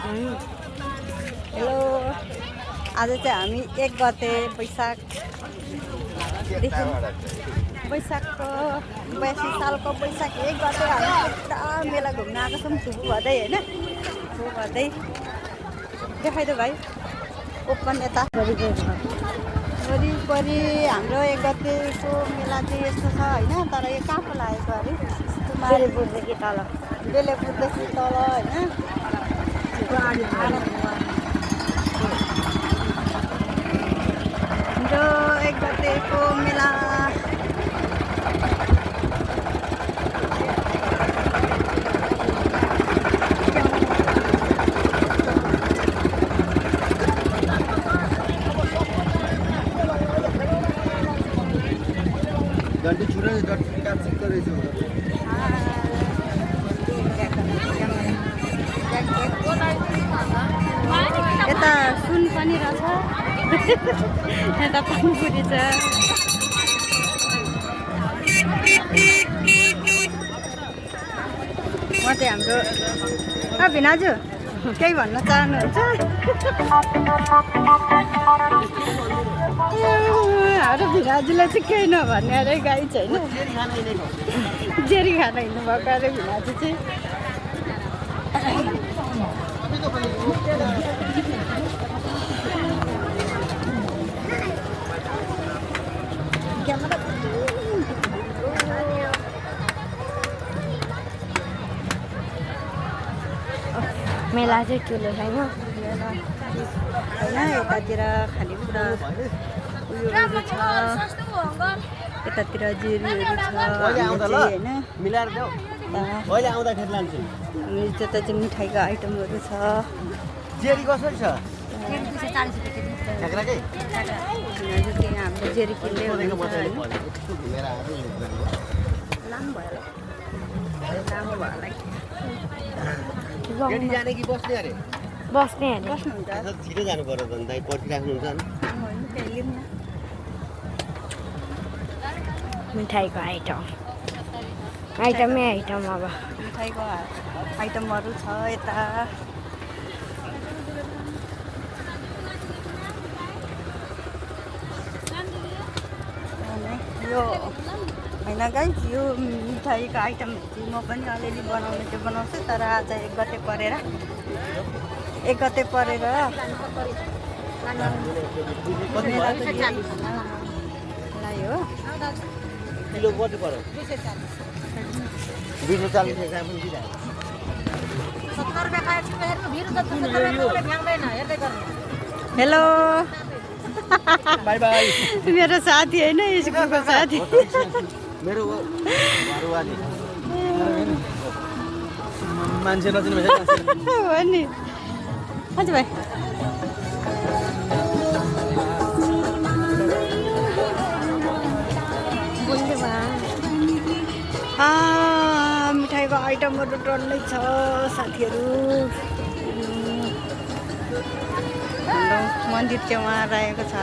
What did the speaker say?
hello आज चाहिँ हामी 1 गते वैशाखको 82 सालको वैशाख 1 गते हामी पुरा मेला घुम्न आएको छौँ थुपु भर्दै होइन थुपु भर्दै देखाइदो भाइ ओपन यता वरिपरि हाम्रो 1 गतेको मेला चाहिँ यस्तो छ होइन तर यो कहाँ पो लागेको अरे बेलेपुरदेखि तल होइन हाम्रो 1 गतेको मेला घन्टी छुरा क्याप्सिक गरेछ यता सुन पनि रहेछ यता पानीपुरी छ म चाहिँ हाम्रो भिनाजु केही भन्न चाहनुहुन्छ हाम्रो भिनाजुलाई चाहिँ केही नभन्ने अरे गाई चाहिँ होइन जेरी खान हिँड्नु भएको अरे भिनाजु चाहिँ मेला चाहिँ ठुलो छैन होइन यतातिर खानेकुरा उयोहरू छ यतातिर जेरीहरू छ होइन मिलाएर जाऊ अहिले आउँदाखेरि लान्छु अनि त्यता चाहिँ मिठाईको आइटमहरू छ जेरी कसरी छ झ्याक्राकै हाम्रो जेरी किन्दै हुनुहुन्छ होइन लामो भयो केटी जाने कि बस्ने अरे बस्ने अरे बस्नुहुन्छ छिटो जानु पर्यो भने दाइ पर्खिराख्नुहुन्छ नि त्यही लिउँ न मिठाईको आइटमै आइटम अब मिठाईको आइटमहरू छ यता यो होइन गाइस यो मिठाईको आइटम चाहिँ म पनि अलिअलि बनाउनु चाहिँ बनाउँछु तर आज 1 गते परेर हो किलो कति पर्यो 240 हेलो बाई बाई मेरो साथी होइन स्कुलको साथी मेरो घरवाली मान्छे नचिने भएछ हो नि हजुर भाइ मिठाईको आइटमहरू डल्लै छ साथीहरू हाम्रो मन्दिर चाहिँ उहाँ रहेको छ